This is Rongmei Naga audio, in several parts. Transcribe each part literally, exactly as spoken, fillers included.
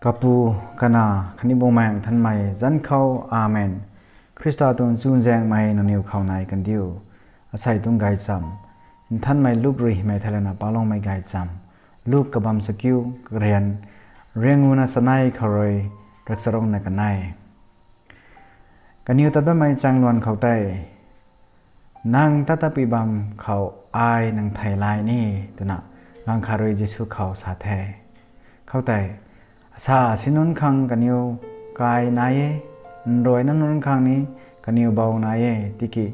Kapu, Kanac khatni Bumaengh Nthanmei zanc khou, Amen. Khrista tuang chuzaenghmei nangniw khou nai kandiu. Asei tuang gaychamv Nthanmei Luk rui hymei theilayna paloumei gaychamv. Luk kabamv chakiu, karian riangunna chanei khou rui rakcharungna kanei. Kaniw tat bammei chaengluan khou tei, nang tat tatpui bam khou ai nang thei lai ni, twna gaanv khat rui Jisu khou sa the. Khoutei, asa si nunc khang kaniw kai nai e, nruayna nunc khang ni kaniw bou nai e, tiki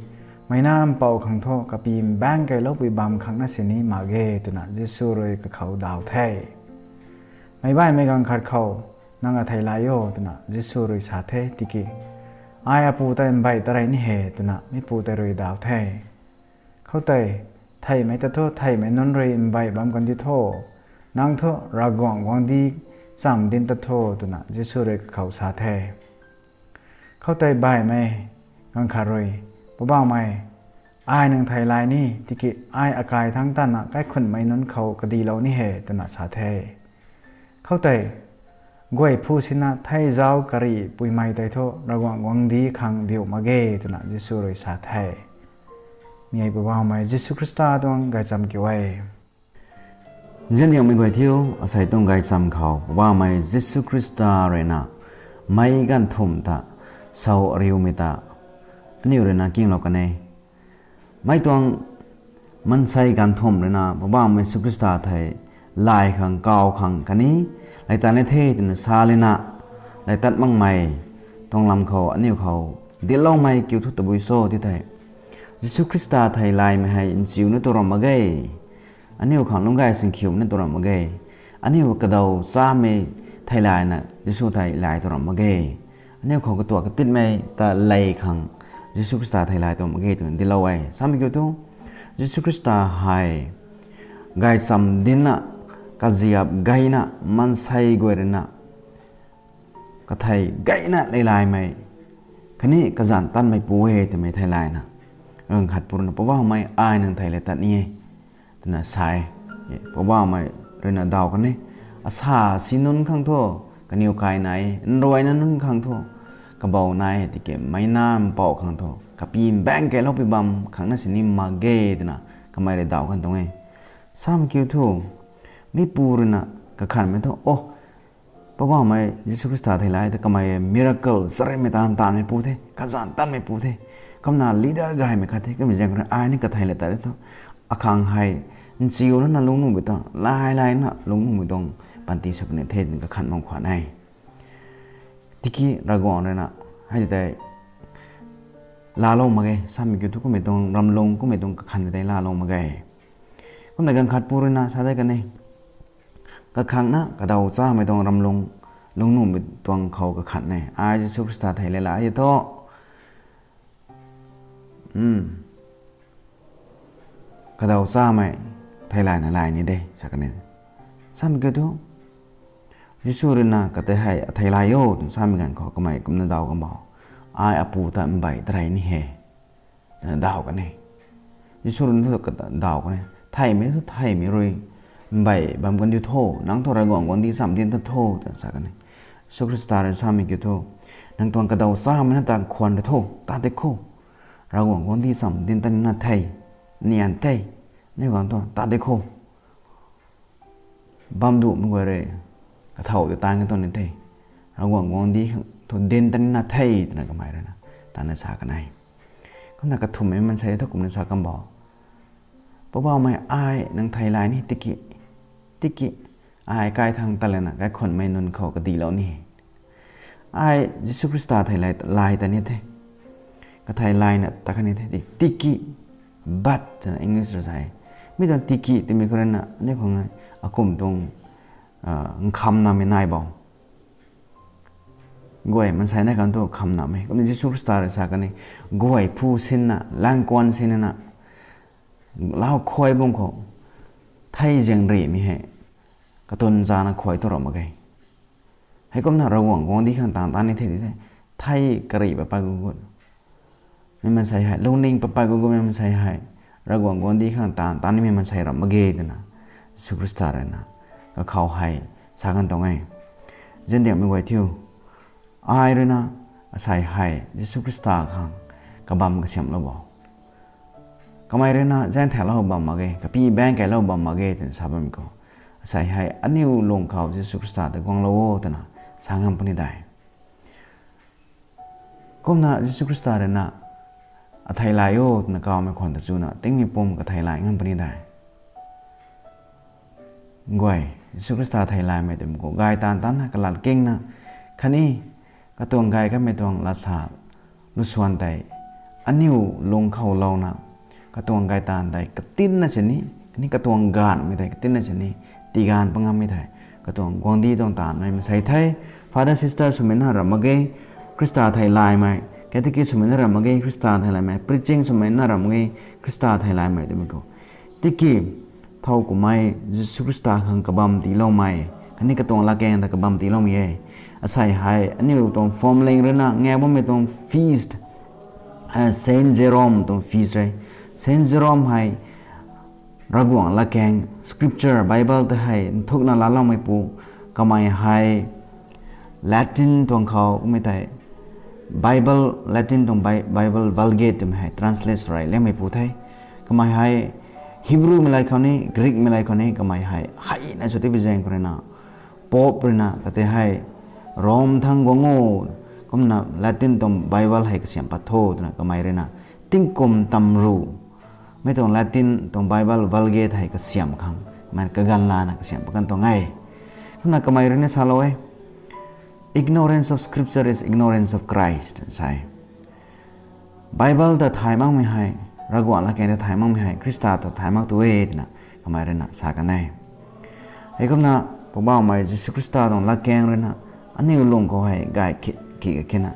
meic Nac Mpouh khang thu kapy mbaengc keyloupui bam khangna sini mak ge, twna Jisu rui kakhou daw the. Meic baihmei gaanv khat khou, nang athei lai o, twna Jisu rui sa the, tiki ai apu tei mbeih ta rey ni he, twna mipu tei rui daw the. Khoutei, theihmei ta thu theihmei nunc rui mbeih bam kandi tho, nang thu Ravguangc guangcdic chamv dinc tat tho, twna Jisu rui kakhou sa the. Khoutei baihmei gaanv khat rui, Poubauhmei, ai nang thei lai ni, tiki ai akai thangc tatna kaikhunhmei nunc khou kadilou ni he, twna sa the. Khoutei, guay phu sinna theizauc karihpuimei tei thu Ravguangc guangcdic khang biu mak ge, twna Jisu rui sa the. Mi hei Poubauhmei Jisu Khrista tuang gaychamv kiu e. Nzianliangmei guay thiu, asei tuang gaychamv khou Poubauhmei Jisu Khrista ruina meic ganvthumh ta sau ariumei ta aniu ruina kinglou kan e. Mei tuang maansei ganvthumh ruina Poubauhmei Jisu Khrista thei lay khang kaw khang khatni lay tat ni the twna sa lana lay tat makmei tuang lam khou aniu khou dincloumei kiu thu tabui cho ti thei, Jisu Khrista thei laymei hei nchiuna tu ram mak ge. Aniu khang lungcgay singkhiuna tu ram mak ge. Aniu kadaw chamei thei layna Jisu thei lay tu ram mak ge. Aniu khou katuak katitmei ta lay khang Jisu Khrista thei lay tu ram mak ge twna dinclou e. Samei kiu thu, Jisu Khrista hei gaychamv dincna, kaziap gayna, maansei guay ruina kathei gayna lay laymei khatni kazanc tanmei pu e twmei thei layna, gaanv khat pu ruina Poubauhmei ai nang thei lay tat ni e, twna sa e. Poubauhmei ruina daw kan e, asa si nunc khang thu kaniw kai nai e, nruayna nunc khang thu kabou nai e, tiki meic Nac Mpouh khang thu kapy mbaengc keyloupui bam khangna sini mak ge, twna kamei rui daw kan tuang e. Samei kiu thu, mipu ruina kakhanhmei thu, o, Poubauhmei Jisu Khrista thei lay ta kamei miracle charynmei taanv taanmei pu the, kazanc tanmei pu the, kumna leader gaymei khat the, kummei zaeng khou rui ai ni kathei lay tat e thu, akhang hei nchiuna na lungc nuhmei ta, lay layna lungc nuhmei tuang panty sw puni the twna kakhan bam khwan e. Tiki Ravguangc ruina hei tei laalou mak ge, samei kiu thu kummei tuang ramlung, kummei tuang kakhan tei laalou mak ge. Kumna gaanv khat pu ruina sa de kan e, kakhangna kadaw chamei tuang ramlung, lungc nuhmei tuang khou kakhan e, ai Jisu Khrista thei lay lay e thu, kadaw chamei thei layna lay ni de sa kan e. Samei kiu thu, Jisu ruina katei hei athei lay o twna samei ganv khou kamei kumna daw kan bo, ai apu ta mbeih ta rey ni he, twna daw kan e. Jisu ruina thu kadaw kan e, theihmei thu theihmei rui mbeih bam kandiu tho, nang thu Ravguangc guangcdic chamv dinc tat tho, twna sa kan e. Jisu Khrista rui samei kiu thu, nang tuang kadaw chamei na ta khwan rui tho, tat di kho. Ravguangc guangcdic chamv dinc tat nina the, nian the, aniu khang thu tat di kho. Bam duhmei guay rui kathow tei taan kan tuang ni the, Ravguangc guangcdic thu dinc tat nina the, twna kamei ruina tana sa kan e. Kumna kathumhmei maansei thu kumna sa kan bo, Poubauhmei, ai nang thei lay ni, tiki, tiki ai kai thangc tat lana kaikhunhmei nunc khou kadilou ni, ai Jisu Khrista thei lay, lay ta ni the, kathei layna tat kan ni the, tiki, but twna English rui sa e. Mi tuang tiki twmei khou ruina aniu khang akum tuang nkhamnamei nai bo. Guay maansei nai khang thu khamnamei, kumna Jisu Khrista rui sa kan e, guay phu sinna, langkuan sinna, lau khuay bam khou thei zaeng rihmei hei katun zana khuay tu ram mak ge. Heikumna Ravguangc guangcdic khang taanv tat ni the, tiki the, thei karih papat gu gut mei maansei hei, lungning papat gu gut mei maansei hei Ravguangc guangcdic khang taanv tat nimei maansei ram mak ge, twna Jisu Khrista ruina kakhou hei sa kan tuang e. Zandiangmei guay thiu, ai rui na asei hei Jisu Khrista khang kabam kasiamhlou bo. Kamei rui na zaengthaklou bam mak ge, kapy baeng keylou bam mak ge twna sa bammei khou, asei hei aniu lung khou Jisu Khrista ta guanglou o twna sa ngam puni de. Kumna Jisu Khrista rui na atheilay o twna kawmei khwan ta chuna tingmei pum katheilay ngam puni de. Guay, Jisu Khrista theilaymei twmei khou gay taanv taanna kalat kingna, khatni katuang gay kamei tuang lat sa lusuan tei aniu lung khou louna, katuang gay taanv tei katinna sini, khatni katuang gaanvmei tei katinna sini, tigaanv pa ngammei thei, katuang guangcdic tuang taanvmei maansei the. Father, sister swmei na ram mak ge, Khrista theilaymei, catechist swmei na ram mak ge, Khrista theilaymei, preaching swmei na ram mak ge, Khrista theilaymei twmei khou, tiki thow kumhmei Jisu Khrista khang kabam tiiloumei, khatni katuang latkaeng ta kabam tiiloumei e. Asei hei aniu tuang form leng rui na ngak bammei tuang feast, Saint Jerome tuang feast re. Saint Jerome hei Ravguangc latkaeng scripture Bible ta hei nthukna laaloumeipu, kamei hei Latin tuang khou kummei tei Bible, Latin tuang Bi-, Bible Vulgate twmei hei translate sw rey liangmeipu the. Kamei hei Hebrewmei lay khou ni, Greekmei lay khou ni kamei hei heina sw tipi zaeng khou rui na, Pope rui na kate hei Rome thang guang o, kumna Latin tuang Bible hei kasiam pat tho twna kamei rui na tingkum tamru mei tuang Latin tuang Bible Vulgate hei kasiam khang kamei kaganv lana kasiam pat kan tuang e. Kumna kamei rui na salou e, Ignorance of Scripture is ignorance of Christ, sa e. Bible ta thay makmei hei, Ravguangc latkaeng ta thay makmei hei Khrista ta thay mak tu e twna kamei rui na sa kan e. Heikumna Poubauhmei Jisu Khrista tuang latkaeng rui na aniu lung khou hei gay khit khit khe na,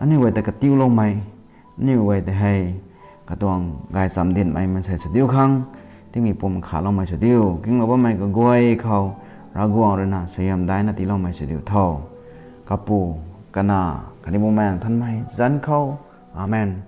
aniu guay ta katiuloumei, aniu guay ta hei katuang gaychamv dinmei maansei sw diu khang, tingmei pum khaloumei sw diu, kinglou bammei kaguay khou Ravguangc rui na suaihiam daina tiiloumei sw diu tho. Kapu, Kanac khatni Bumaengh Nthanmei zanc khou. Amen.